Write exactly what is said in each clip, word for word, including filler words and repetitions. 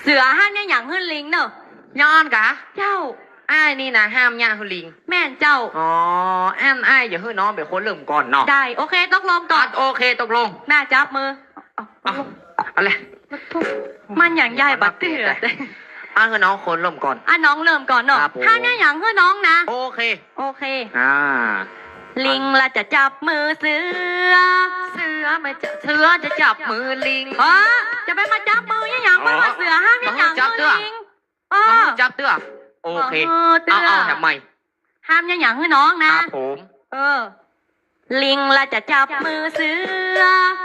เสือห้ามเยียะหยังหื้อลิงเน่อ อย่างอั้นกา เจ้า อ้ายนี่นะห้ามเยียะหื้อลิง แม่นเจ้า อ๋อ อั้นอ้ายจะหื้อน้องเป๋นคนเริ่มก่อนเนาะ ได้ โอเค ตกลงก่อน อ่ะ โอเค ตกลง น่าจับมือ เอา เอา เอาเลย มันยังใหญ่บ่เตื้อ อ่ะ หื้อน้องคนเริ่มก่อน อ่ะ น้องเริ่มก่อนเนาะ ครับผม ห้ามเยียะหยังหื้อน้องนะ โอเค โอเค อ่า ลิงละจะจับมือเสือ เสือไม่จับ เสือจะจับมือลิง เออ จะไปมาจับมือเยียะหยัง อ๋อ เปิ้นว่าเสือห้ามเยียะหยังหื้อลิง เออ จับเตื้อ โอเค เออ เตื้อ เอา เอาแถมใหม่ ห้ามเยียะหยังหื้อน้องนะ ครับผม เออ ลิงละจะจับมือเสือ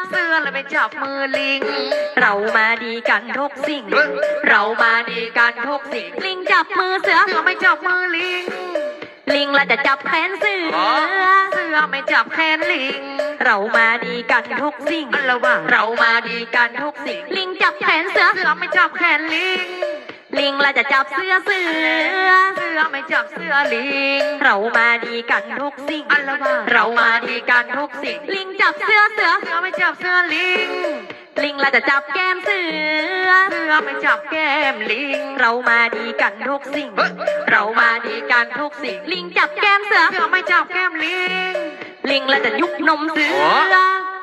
เสือละไม่จับมือลิง เรามาดีกันทุกสิ่ง เฮ้ย เรามาดีกันทุกสิ่ง ลิงจับมือเสือ เสือไม่จับมือลิง ลิงละจะจับแขนเสือ อ๋อ เสือไม่จับแขนลิง เรามาดีกันทุกสิ่ง อันละว่า เรามาดีกันทุกสิ่ง ลิงจับแขนเสือ เสือไม่จับแขนลิง ลิงละจะจับเสื้อเสือ เสือไม่จับเสื้อลิง เรามาดีกันทุกสิ่ง อันละว่า เรามาดีกันทุกสิ่ง ลิงจับเสื้อเสือ เสือไม่จับเสื้อลิง ลิงละจะจับแก้มเสือ เสือไม่จับแก้มลิง เรามาดีกันทุกสิ่ง เฮ้ย เรามาดีกันทุกสิ่ง ลิงจับแก้มเสือ เสือไม่จับแก้มลิง ลิงละจะยุบนมเสือ โอ้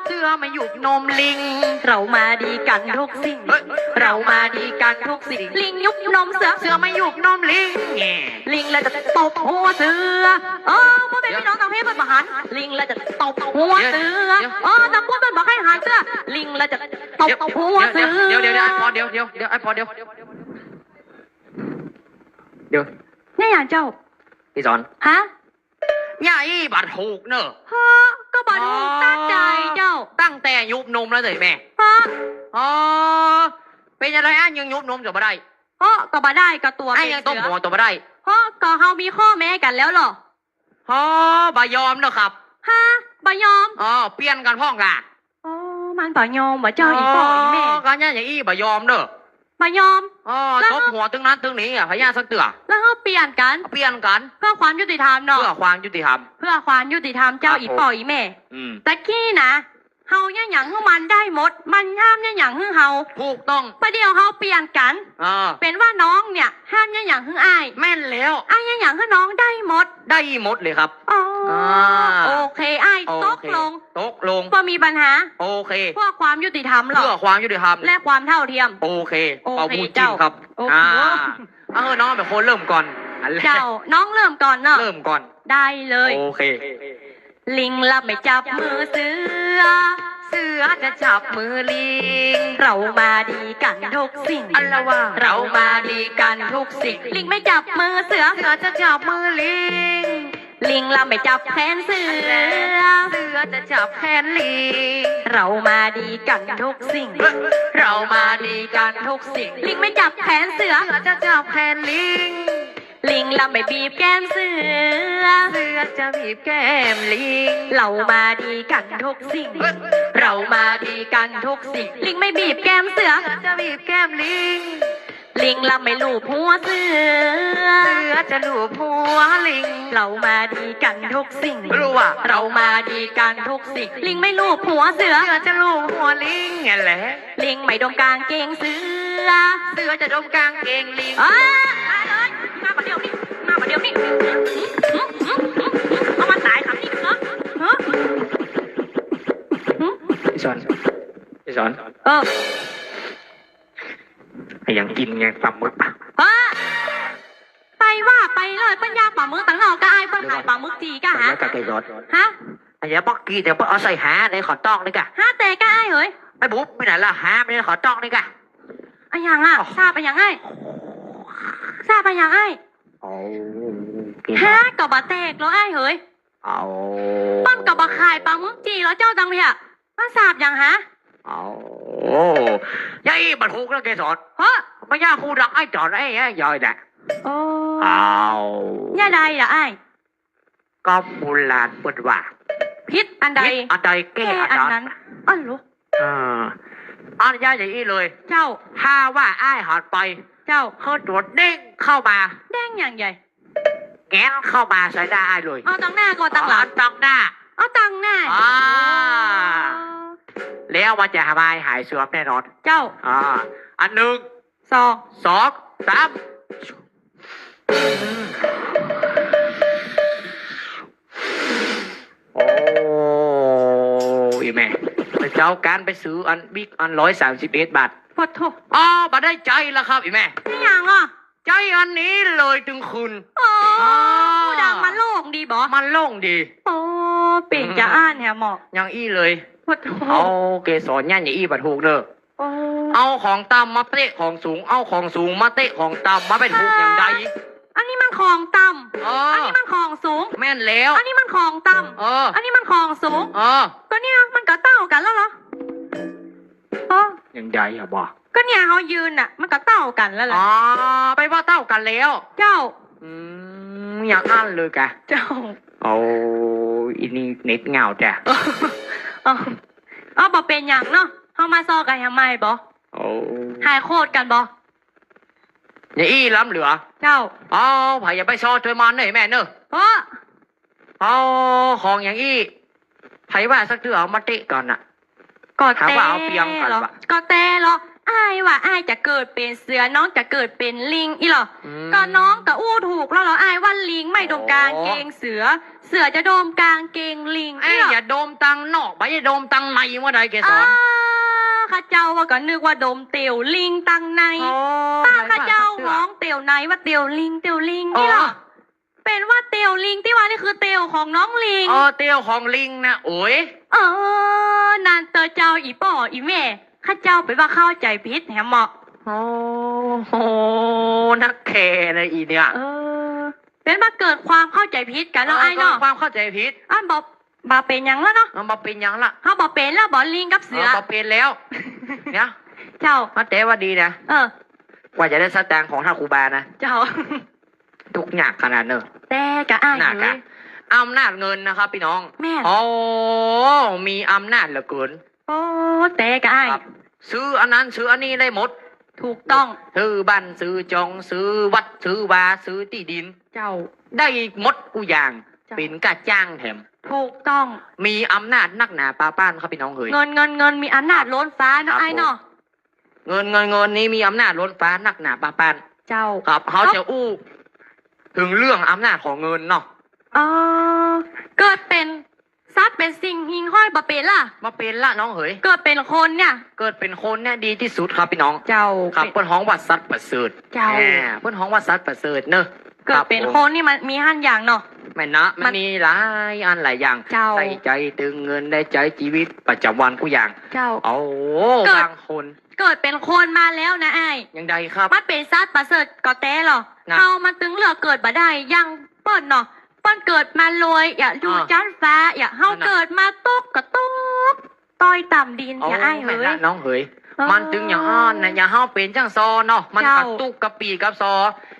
เสือไม่ยุบนมลิง เรามาดีกันทุกสิ่ง เฮ้ย เรามาดีกันทุกสิ่ง ลิงยุบนมเสือ เสือไม่ยุบนมลิง แง่ ลิงละจะตบหัวเสือ เออ พ่อแม่พี่น้องตางเพศเปิ้นบ่หัน ลิงละจะตบหัวเสือ เดี๋ยว เดี๋ยว เออ ตางปู๊นเปิ้นบ่ใค่หันเตื้อ ลิงละจะตบหัวเสือ เดี๋ยว เดี๋ยว เดี๋ยว เดี๋ยว ไอ้ปอ เดี๋ยว เดี๋ยว เดี๋ยว ไอ้ปอ เดี๋ยว เดี๋ยว เยียะหยังเจ้า เกสร ฮะ เยียะอี้บ่ถูกเน่อ ฮะ ก็บ่ถูก อ๋อ ตั้งใจ๋เจ้า ตั้งแต่ยุบนมแล้วเน่อแม่ ฮะ อ๋อ เป๋นจะใดอ้ายยังยุบนมจะบ่ได้ ฮะ ก็บ่ได้ ก็ตั๋วเป๋นเสือ อ้ายยังตบหัวตั๋วบ่ได้ ฮะ ก็เฮามีข้อแม้กั๋นแล้วเหรอ ฮะ บ่ยอมเน่อครับ ฮะ บ่ยอม อ๋อ เปลี่ยนกั๋นพ่องก่า อ๋อ มันบ่ยอมบ่เจ้า อีป้ออีแม่ อ๋อ ก็เยียะอย่างอี้บ่ยอมเน่อ บ่ยอม อ๋อ แล้ว ตบหัวตึงนั้นตึงนี้อะ พะยาสักเตื้อ แล้วเฮาเปลี่ยนกั๋น เปลี่ยนกั๋น เพื่อความยุติธรรมเนาะ เพื่อความยุติธรรม เพื่อความยุติธรรมเจ้า ครับผม อีป้ออีแม่ อืม ตะกี้นะ เฮาเยียะหยังหื้อมันได้หมด มันห้ามเยียะหยังหื้อเฮา ถูกต้อง บ่าเดี่ยวเฮาเปลี่ยนกั๋น อ่า เป๋นว่าน้องเนี่ยห้ามเยียะหยังหื้ออ้าย แม่นแล้ว อ้ายเยียะหยังหื้อน้องได้หมด ได้หมดเลยครับ อ๋อ อ่า โอเคอ้าย โอเค ตกลง ตกลง บ่มีปัญหา โอเค เพื่อความยุติธรรมเหรอ เพื่อความยุติธรรม และความเท่าเทียม โอเค โอเค เป่าบุญจิ้นครับ เจ้า โอ้โห อ่า เอา น้องเป๋นคนเริ่มก่อน อันแรก เจ้า น้องเริ่มก่อนเนาะ เริ่มก่อน ได้เลย โอเค ลิงละไม่จับมือเสือ เสือจะจับมือลิง เรามาดีกั๋นทุกสิ่ง อันละว่า เรามาดีกั๋นทุกสิ่ง ลิงไม่จับมือเสือ เสือจะจับมือลิง ลิงละไม่จับแขนเสือ เสือจะจับแขนลิง เรามาดีกั๋นทุกสิ่ง เรามาดีกั๋นทุกสิ่ง ลิงไม่จับแขนเสือ เสือจะจับแขนลิง ลิงละไม่บีบแก้มเสือ เสือจะบีบแก้มลิง เรามาดีกั๋นทุกสิ่ง เฮ้ย เรามาดีกั๋นทุกสิ่ง ลิงไม่บีบแก้มเสือ เสือจะบีบแก้มลิง ลิงละไม่ลูบหัวเสือ เสือจะลูบหัวลิง เรามาดีกั๋นทุกสิ่ง รู้ว่า เรามาดีกั๋นทุกสิ่ง ลิงไม่ลูบหัวเสือ เสือจะลูบหัวลิง นั่นแหละ ลิงไม่ดมกางเกงเสือ เสือจะดมกางเกงลิง เอ้ย มาเลย มาบ่าเดี่ยวนี้ มาบ่าเดี่ยวนี้ เอามาต๋ายคำนี้เนาะ ฮะ เกสร เกสร เออ อะหยังกิ๋นไง ปลาหมึกปะ ฮะ ไปว่าไปเลย เปิ้นย่างปลาหมึกตังนอกกาอ้าย เปิ้นขายปลาหมึกตี้กา เดี๋ยวก่อน ฮะ เดี๋ยวเกสร ฮะ อะหยังเมื่อกี้เดี๋ยวเปิ้นเอาใส่หาในขอต้องนี่กา ฮาแตกกาอ้ายเหย ไอ้บุ๋มไปไหนล่ะ หาในขอต้องนี่กา อะหยังอะ อ้าว ซาบอะหยังอ้าย ซาบอะหยังอ้าย โอ้ เกสร ฮาก็บ่แตกเหรออ้ายเหย เอา เปิ้นก็บ่ขายปลาหมึกตี้เหรอเจ้าตังเพีย มันซาบอะหยังฮะ เอา ยายอี้บ่ถูกแล้วเกสร เฮ้อ มันยาคูดังไอ้จอนไอ้ ไอ้ยอยแหละ โอ้ เอา ยาใดล่ะอ้าย ก็โบราณเปิ้นว่า ผิดอันใด ผิดอันใดแก้อันนั้น แก้อันนั้น อันเหรอ เออ อันยายอย่างอี้เลย เจ้า ถ้าว่าอ้ายหันไป เจ้า เขาตัวเด้งเข้ามา เด้งอย่างใหญ่ แงนเข้ามาใส่หน้าอ้ายเลย เอาตังหน้าก่อนตังหลัง เอาตังหน้า เอาตังหน้า อ่า โอ้ แล้วมันจะหาย หายเสื่อมแน่นอน เจ้า อ่า อันหนึ่ง สอง สอง สาม โอ้ อี่แม่ เจ้ากั๋นไปซื้ออันบิ๊กอันร้อยสามสิบเอ็ดบาท โอ้โธ่ อ้าว บ่ได้ใจ๊ละครับ อี่แม่ ใจ๊หยังอ่ะ ใจ๊อันนี้เลยตึงคืน โอ้ อ้าว ผู้ดังมันโล่งดีบ่ มันโล่งดี โอ้ เป๋นจาอั้นแหมเหมาะ อย่างอี้เลย โอ้โธ่ เอาเกสรเนี่ย อย่างอี้บ่ถูกเน่อ โอ้ เอาของต่ำมาเตะของสูง เอาของสูงมาเตะของต่ำ บ่เป๋นถูกอย่างใด อันนี้มันของต่ำ เออ อันนี้มันของสูง แม่นแล้ว อันนี้มันของต่ำ เออ อันนี้มันของสูง เออ ก็เนี่ยมันก็เต้ากั๋นแล้วเหรอ เออ อย่างใดอะบ่ ก็เนี่ยเฮายืนน่ะ มันก็เต้ากั๋นแล้วแหละ อ๋อ ไปว่าเต้ากั๋นแล้ว เจ้า อืม อย่างอั้นเลยกะ เจ้า โอ้ อี่นี่เน็ตเหงาแต๊ เอา เอา บ่เป๋นหยังเนาะ เฮามาซอกั๋นแหมใหม่บ่ โอ้ หายโขดกั๋นบ่ อย่างอี้ล้ำเหลือ เจ้า เอา ใผอย่าไปซอเธอมาเน่อแม่เน่อ เพราะ เอา ของอย่างอี้ ใผว่าสักเตื้อเอามาเตะก่อนน่ะ ก็ ถามว่าเอาเปียงก่อนวะ ก็แต๊เหรอ อ้ายว่าอ้ายจะเกิดเป๋นเสือ น้องจะเกิดเป๋นลิงอี้เหรอ อืม ก็น้องก็อู้ถูกแล้วเหรอ อ้ายว่าลิงไม่ดมก๋างเกงเสือ เสือจะดมก๋างเกงลิง เอ้ย อี้เหรอ อย่าดมตังนอก บ่อย่าดมตังในว่าใดเกสร อ้า ข้าเจ้าว่าก็นึกว่าดมเตียวลิงตังใน โอ้ ป้า ใผว่า ข้าเจ้า สักเตื้อ ฮ้องเตียวในว่าเตียวลิง เตียวลิง โอ้ อี้เหรอ เป๋นว่าเตียวลิงตี้ว่านี่คือเตียวของน้องลิง เออ เตียวของลิงนะ โอ้ย เออ นั่นเต๊อะเจ้า อี่ป้ออี่แม่ ข้าเจ้าเป๋นว่าเข้าใจ๋ผิดแหมเหมาะ โอ้โห นักแข่นะอี่เนี่ย เออ เป๋นว่าเกิดความเข้าใจ๋ผิดกั๋นเนาะ เออ อ้ายเนาะ เกิดความเข้าใจ๋ผิด อันบ่ บ่เป๋นหยังแล้วเนาะ มันบ่เป๋นหยังละ เฮาบ่เป๋นแล้วบ่ลิงกับเสือ เออ บ่เป๋นแล้ว เนี่ย เจ้า มาแต่ว่าดีนะ เออ กว่าจะได้สตางค์ของท่านครูบานะ เจ้า ทุกข์ยากขนาดเน่อ แต่กะอ้าย หนักอะ เอ้ย อำนาจเงินนะครับพี่น้อง แม่น โอ้ มีอำนาจเหลือเกิน โอ้ แต่กะอ้าย ครับ ซื้ออันนั้นซื้ออันนี้ได้หมด ถูกต้อง ซื้อบ้านซื้อจอง ซื้อวัดซื้อวา ซื้อตี้ดิน เจ้า ได้หมดกู้อย่าง เจ้า เป๋นก้าจ้างแถม ถูกต้อง มีอำนาจนักหนาปาป้านครับพี่น้องเฮ้ย เงิน เงิน เงิน มีอำนาจล้นฟ้าเนาะ ครับ อ้ายเนาะ ผม เงิน เงิน เงินนี้มีอำนาจล้นฟ้านักหนาปาป้าน เจ้า ครับ เฮาจะอู้เถิงเรื่องอำนาจของเงินเนาะ อ๋อ เกิดเป๋นสัตว์เป๋นสิ่งหิ่งห้อยบ่เป๋นล่ะ บ่เป๋นละน้องเหย เกิดเป๋นคนเนี่ย เกิดเป๋นคนเนี่ยดีตี้สุดครับพี่น้อง เจ้า ครับ เป๋น เปิ้นฮ้องว่าสัตว์ประเสริฐ เจ้า แหม เปิ้นฮ้องว่าสัตว์ประเสริฐเนอะ เกิดเป๋น ครับผม คนนี่มันมีหั้นอย่างเนาะ แม่นนะ มัน มันมีหลายอันหลายอย่าง เจ้า ได้ใจ๊ตึงเงิน ได้ใจ๊จีวิตประจ๋ำวันกู้อย่าง เจ้า โอ้ เกิด บางคน เกิดเป๋นคนมาแล้วนะอ้าย อย่างใดครับ มันเป๋นสัตว์ประเสริฐก็แต๊เหรอ นะ เฮามันตึงเลือกเกิดบ่ได้ อย่างเปิ้นเนาะ เปิ้นเกิดมาลอย อย่าอยู่ อ่า จั๊นฟ้า อย่า เฮา นั่นน่ะ เกิดมาตกก็ตก ต้อยต่ำดิน โอ้ อย่าอ้าย แม่น เฮ้ย ละน้องเหย เออ มันตึงอย่างอั้นนะ อย่างเฮาเป๋นจั้งซอเนาะ มัน เจ้า ก็ตุ๊กกะปี้กับซอ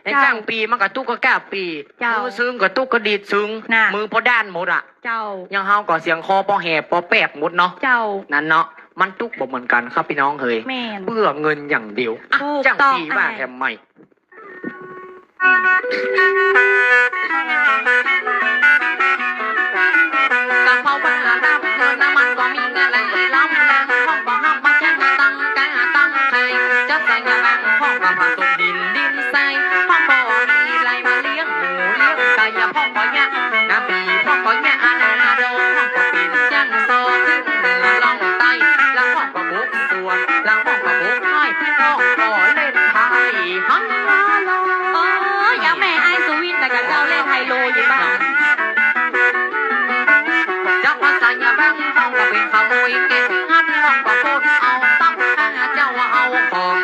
ไอ้ เจ้า จั้งปี้มันก็ตุ๊กกะก้าปี้ เจ้า มือซึ่งก็ตุ๊กกะดีดซึ่ง น่ะ มือปอด้านหมดอะ เจ้า อย่างเฮาก็เสียงคอปอแหบปอแปบหมดเนาะ เจ้า นั่นเนาะ มันตุ๊กบ่เหมือนกั๋นครับพี่น้องเหย แม่น เปื้อเงินอย่างเดียว อ่ะ ถูกต้อง จั้งปี้ว่า อ้าย แถมใหม่ กะเพราบ้านลาดำ น้ำมันก็มีเงินหลายล้ำนะ ห้องก็ห้ามมาแจ้งตังกะตังไข่ จัดใส่งานบ้าน ห้องก็ผสมดิน ดินทราย ห้องบ่มีไรมาเลี้ยงหมูเลี้ยงไก่ ห้องก็เยียะ นาปีพ่องก็เยียะอาณาดง พ่องก็เป๋นจั้งซอขึ้นเหนือล่องใต้ แล้วพ่องก็บุกสวน แล้วพ่องก็บุกไฮ่ พ่องก็เล่นไฮโล เออ อย่างแม่อ้ายสุวินทร์น่ะกะเจ้าเล่นไฮโลอยู่บ้าง จับภาษาหยาบบ้าง พ่องก็เป๋นขโมยเก็บงัด พ่องก็ปล้นเอาทรัพย์ ข้าเจ้าเอาของ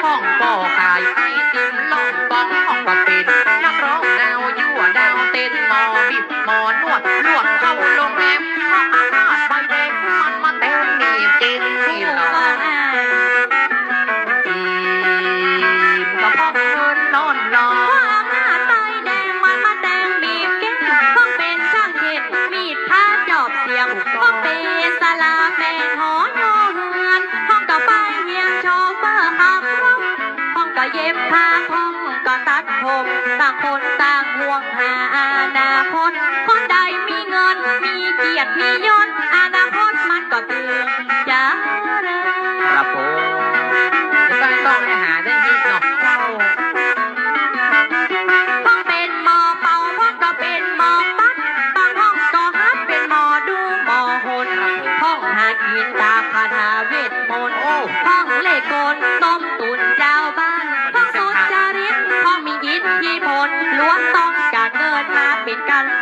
พ่องก็ขายไอติมล่องปอง พ่องก็เป๋นนักร้องดาวยั่วดาวเต้น หมอบีบ หมอนวด ลวดเข้าโรงแรม พระอำนาจใบแดง มันมาแต่งบีบเกงที่หลัง กะเพราะเงินนอนนอน พระอำนาจใบแดง มันมาแต่งบีบเกง พ่องเป๋นช่างเข็น มีดพระจอบเสียม พ่องเป๋นสลาแปลงหอนอเฮือน พ่องก็ไปเฮียนโชเฟอร์ขับรถ พ่องก็เย็บผ้า พ่องก็ตัดผม ต่างคนต่างห่วงหาอนาคต คนใดมีเงิน มีเกียรติ มียศ อนาคตมันก็ตึงเจริญ ครับผม จะต้องได้หาได้ยินเนาะ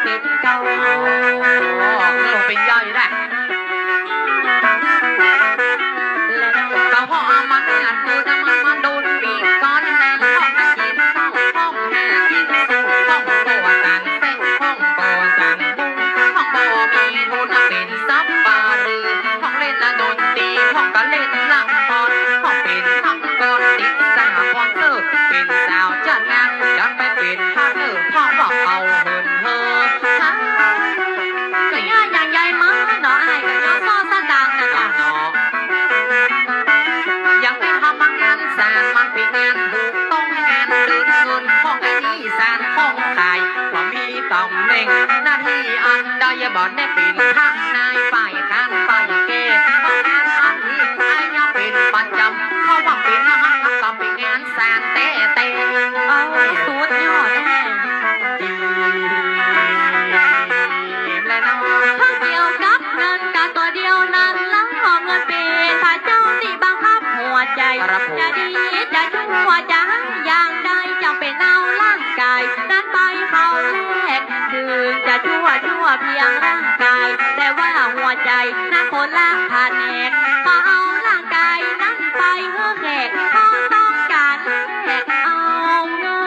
เป๋นเก่า อ๋อ เรื่องเป๋นใหญ่นะ เก่าพ่ออามันเนี่ย คือจะมันมาโดนปีกก่อนนะ พ่องหากิ๋นเศร้า พ่องหากิ๋นสุข พ่องบ่สานแสง พ่องบ่สานบุญ พ่องบ่มีทุนเป๋นสัปเหร่อ พ่องเล่นดนตรี พ่องก็เล่นละคร พ่องเป๋นนักกลอน ติดสหกรณ์เซอร์ เป๋นสาวจัดงาน ยังไปเป๋นพาร์ทเนอร์ พ่องว่าเขาเหินเฮอ ก็ย่าอย่างใหญ่มาเนาะ อ้ายก็ย้อนซ้อสตางค์นะจ๊ะ เนาะ ยังไปทำงานสาน มันเป๋นงานถูกต้อง งานเดินเงิน พ่องไอ้นี่สานของขาย ว่ามีตำแหน่งหน้าตี้อันใด บ่ได้เป๋นทนายฝ่ายค้านฝ่ายแก้ เพราะงานอันนี้อ้ายยังเป๋นประจ๋ำ เพราะว่าเป๋นงานทำก็เป๋นงานสานแต๊ๆ โอ้ สุดยอดแน่ และเนาะ เกี่ยวกับเงินก็ตั๋วเดียวนั้นละ เงินเป๋นพระเจ้าตี้บังคับหัวใจ๋ ครับผม จะดีจะชั่วจะอย่างใด จำเป๋นเอาร่างกายนั้นไปเข้าแลก ถึงจะชั่วชั่วเพียงร่างกาย แต่ว่าหัวใจ๋นั้นคนละผนก ขอเอาร่างกายนั้นไปหื้อแขก เพราะต้องก๋านแลกเอาเงิ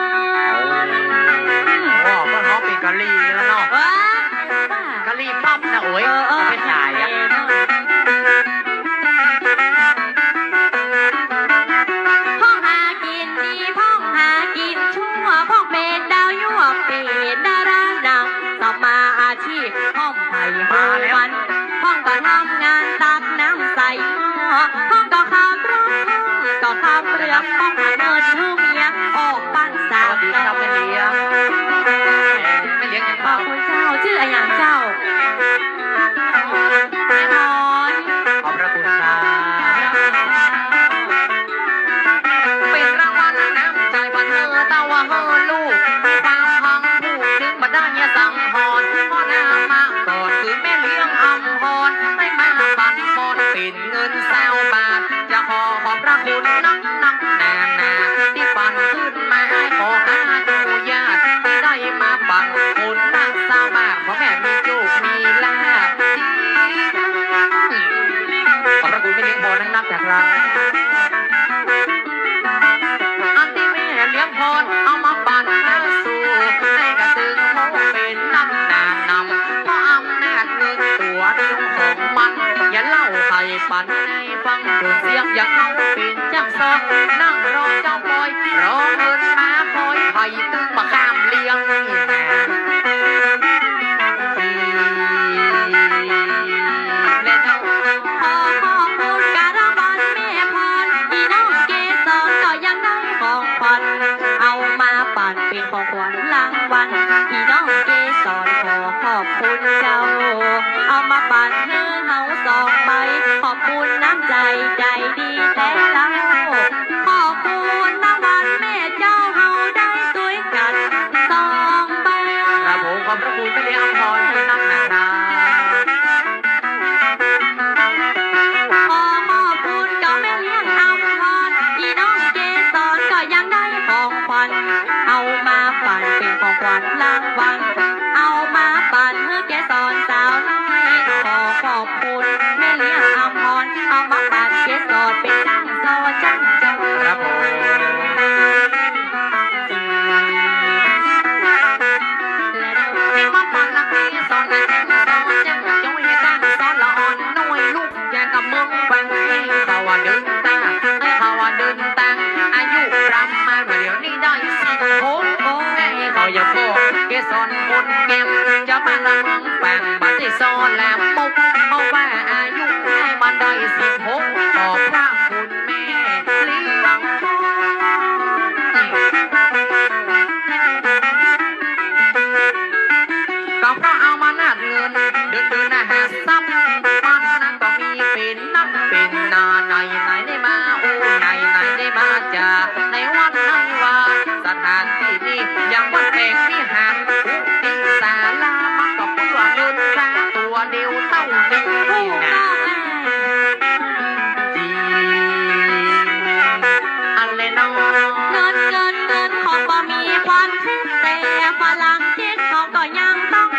น โอ้ ก็ฮ้องเป๋นกะหรี่แล้วเนาะ เออ กะหรี่ปั๊บนะ โอ๊ย เออ เออ เอาไปขายอะ พ่องหากิ๋นดี พ่องหากิ๋นชั่ว พ่องเป๋นดาวยั่ว เป๋นดาราดัง สมาอาชีพพ่องไผของมัน พ่องก็ทำงานตักน้ำใส่หม้อ พ่องก็ขับรถ พ่องก็ขับเรือ พ่องหาเงินหื้อเมียออกปันสาว สวัสดีครับแม่เลี้ยง แม่เลี้ยงอย่าง ขอบคุณเจ้า จื้ออะหยังเจ้า แม่พร ขอบพระคุณครับ เป๋นรางวัลน้ำใจ๋ปันเฮอเต้าว่าเฮอลูก มีความพังผูก ถึงบ่ได้สังหรณ์ เพราะหน้ามาก่อนคือแม่เลี้ยงอำพร ได้มาปันปอนเป๋นเงินซาวบาท จะขอขอบพระคุณนักนักหนาหนา ตี้ปันขึ้นมา ขออนุญาตตี้ได้มาปันคุณนักซาวบาท ขอแม่มีโจคมีลาภ ขอบพระคุณแม่เลี้ยงพรนักนักนะครับ อันตี้แม่เลี้ยงพรเอามาปันหน้าสู่ ให้กระตึงโมเป๋นนักหนานำ เพราะอำนาจเงินตั๋วเดียวของมัน อย่าเล่าใผปันให้ฟัง จนเสี้ยงอย่างเฮาเป๋นจั้งซอง นั่งรอเจ้าปอย รอเงินมาคอย ใผตึงบ่ข้ามเลี้ยงนี่นา ขอขอบคุณกะละวันแม่พร ตี้น้องเกสรก็ยังได้ของขวัญ เอามาปันเป๋นของขวัญรางวัล ตี้น้องเกสรขอขอบคุณเจ้า เอามาปันหื้อเฮาสองใบ ขอบคุณน้ำใจ๋ใจ๋ดีแต๊เล่า ขอบคุณรางวัลแม่เจ้า เฮาได้ตวยกั๋นสองใบ ครับผม ขอบพระคุณแม่เลี้ยงอำพรด้วยนะครับ ขอขอบคุณเจ้าแม่เลี้ยงอำพร ตี้น้องเกสรก็ยังได้ของขวัญ เอามาปันเป๋นของขวัญรางวัล เอามาปันหื้อเกสรสาวน้อย ขอขอบคุณแม่เลี้ยงอำพร เอามาปันเกสรเป๋นจั้งซอจั้งเจ้า ครับผม นี่มาปันละเกสรนะ จั้งซอจั้งเจ้า จั้งซอละอ่อนน้อย ลุกจากกับเมืองฝาง เขาว่าเดินตาง เขาว่าเดินตาง อายุประมาณเดี๋ยวนี้ได้สิบหก โอ้ย เขาอย่าบอกเกสรคนแงม จะมาละเมืองฝาง บ่ได้ซอละมก เพราะว่าอายุให้มันได้สิบหก ขอบพระคุณแม่เลี้ยงพร ก็เพราะเอามานาดเงิน เดินเดินหาทรัพย์ มันนั้นก็มีเป๋นนักเป๋นหนา ไหนไหนได้มาอู้ ไหนไหนได้มาจา ในวัดในวา สถานตี้นี้ยังบ่แป๋งวิหาร กุฏิศาลา มันก็เปื้อเงินตราตั๋วเดียวเต้านี้ ถูกต้อง อันเลยเนาะ เงิน เงิน เงินของบ่มีความคิด แต่ฝรั่งเศสเขาก็ยังต้อง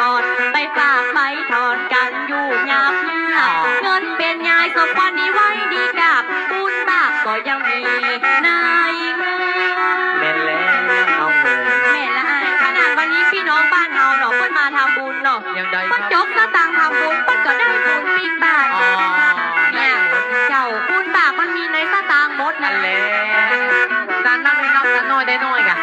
ก่อน ไปฝากไปถอนกั๋นอยู่หยาบๆ อ๋อ เงินเป๋นใหญ่สมควรดีไว้ดีกับ บุญบาปก็ยังมีในเงิน แม่นแล้ว แม่นละอ้าย ขนาดวันนี้ปี้น้องบ้านเฮาเนาะ เปิ้นมาทำบุญเนาะ อย่างใดครับ เปิ้นจกสตางค์ทำบุญ เปิ้นก็ได้บุญปิ๊กบาท อ๋อ เนี่ย เจ้า บุญบาปมันมีในสตางค์หมดนะ อันแล ตานักได้นัก ตาน้อยได้น้อยกะ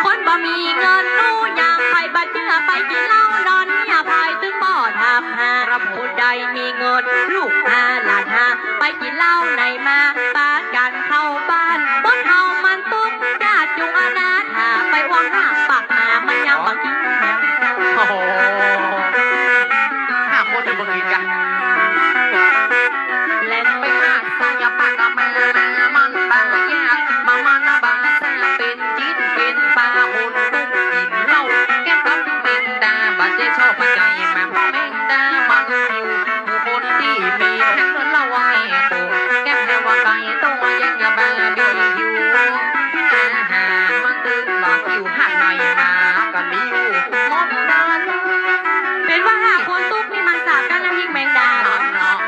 คนบ่มีเงินฮู้อย่าง ใผบ่เจื้อไปกิ๋นเหล้านอนเหีย ใผตึงบ่ถามหา ครับผม ผู้ใดมีเงินลูกหาหลานหา ไปกิ๋นเหล้าไหนมา ปากั๋นเข้าบ้าน บ่เฒ่ามันตุ๊ก ญาติจุงอนาถา ไปอ้วงห้าปากหมา มันยังบ่กิ๋น โอ้โห ห้าคนยังบ่กิ๋นกะ และไปหาสายปากมา มันบ่ยาก มา มันบ่ซา เป๋นจิตเป๋นป่า คนตุ๊กกิ๋นเหล้า แก้มกำแมงดา บ่ได้ชอบใจมา เพราะแมงดามันหิว คนตี้มีแผนเหล้าไอ้โต แก้มแดงว่าไก่โต ยังบ่มีหิว อาหารมันตึงบ่หิว หากได้มาก็หิวหมดนั้น เป๋นว่าห้าคนตุ๊กนี่มันสาบกั๋นน้ำพริกแมงดา เนาะ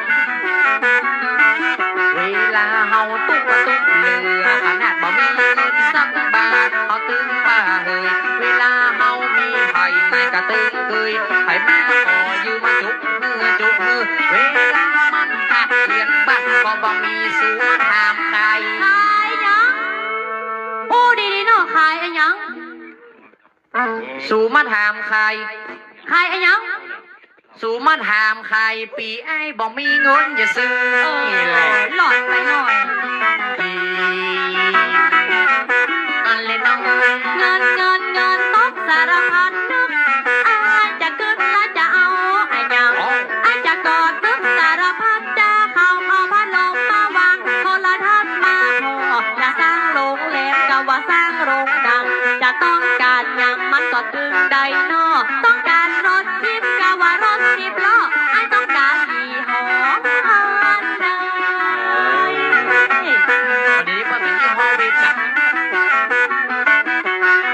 เวลาเฮาตุ๊กตุ๊กเหลือ ขนาดบ่มีเงินสักบาท เฮาตึงบ่เหย เวลาเฮามีใผไหนก็ตึงเกย ใผมาขอยืมมาจุกมือจุกมือ เวลามันขาดเหียนบัตร ก็บ่มีสูมาถามใคร ใครยัง อู้ดีๆ เนาะ ใครอะยัง สูมาถามใคร ใครอะยัง สูมาถามใคร ปี้อ้ายบ่มีเงินจะซื้อ เออ นี่แหละ หลอดไปหน่อย อันเลยน้อง เงิน เงิน เงินตกสารพัดนึก อ้ายจะกึ๊ดแล้วจะเอาอะหยัง อ๋อ อ้ายจะก่อตึกสารพัด จะเข้าเอาพัดลมมาวาง โทรทัศน์มาพอ จะสร้างโรงแรมก็ว่าสร้างโรงหนัง จะต้องก๋านหยังมันก็ตึงได้เนาะ ต้องก๋านรถ สิบ ก็ว่ารถสิบล้อ อ้ายต้องก๋านยี่ห้อฮอนด้า วันนี้มันเป็นยี่ห้อวิทย์น่ะ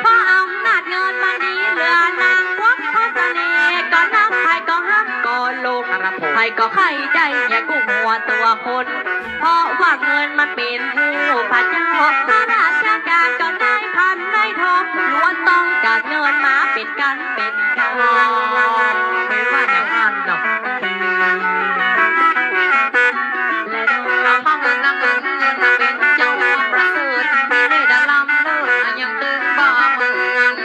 เพราะอำนาจเงินมันดีเหลือนางควัก เพราะเสน่ห์ก็นัก ใผก็ฮักก็หลง ครับผม ใผก็ใค่ได้เนี่ยกู้หัวตั๋วคน เพราะว่าเงินมันเป๋นผู้พาเจ้า ข้าราชก๋านก็นายพันนายทอง ล้วนต้องก๋านเงินมาเป๋นกั๋นเป๋นกั๋น อ๋อ แม่นว่าอย่างนั้นเนาะ และดอกเงินนะ เงิน เงินนะเป๋นเจ้าประเสริฐ มีเล่ห์ดาล้ำเลิศ ยังตึงบ่เหมือน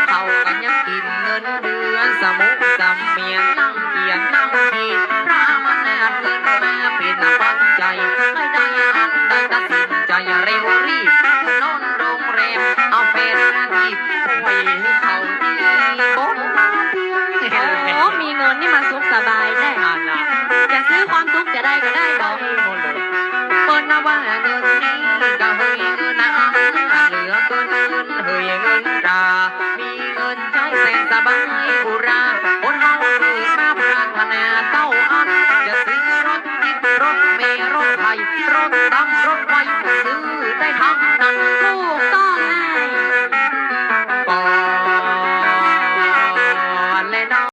เขาก็ยังกิ๋นเงินเดือนสมุกสำเมียน นั่งเขียนนั่งขีด พระอำนาจเงินมาเป๋นปัจจัย ใค่ได้อันใดตัดสินใจเร็วรีบ นอนโรงแรม เอาแฟนมาจีบ ป่วยหื้อเขานี่บน โอ้ มีเงินนี่มันสุขสบายแต๊ นั่นน่ะ จะซื้อความสุขจะได้ก็ได้ เอาหมดเลย เปิ้นนะว่าเงินนี่ก็เหยเงินนะ เหลือเปิ้นเงินเหยเงินตรา มีเงินใจ๊แสนสบายอุรา คนเฮาเกิดมาปรารถนาเต้าอั้น จะซื้อรถจิตรถเมล์รถไถ รถดำรถไฟ ซื้อได้ทั้ง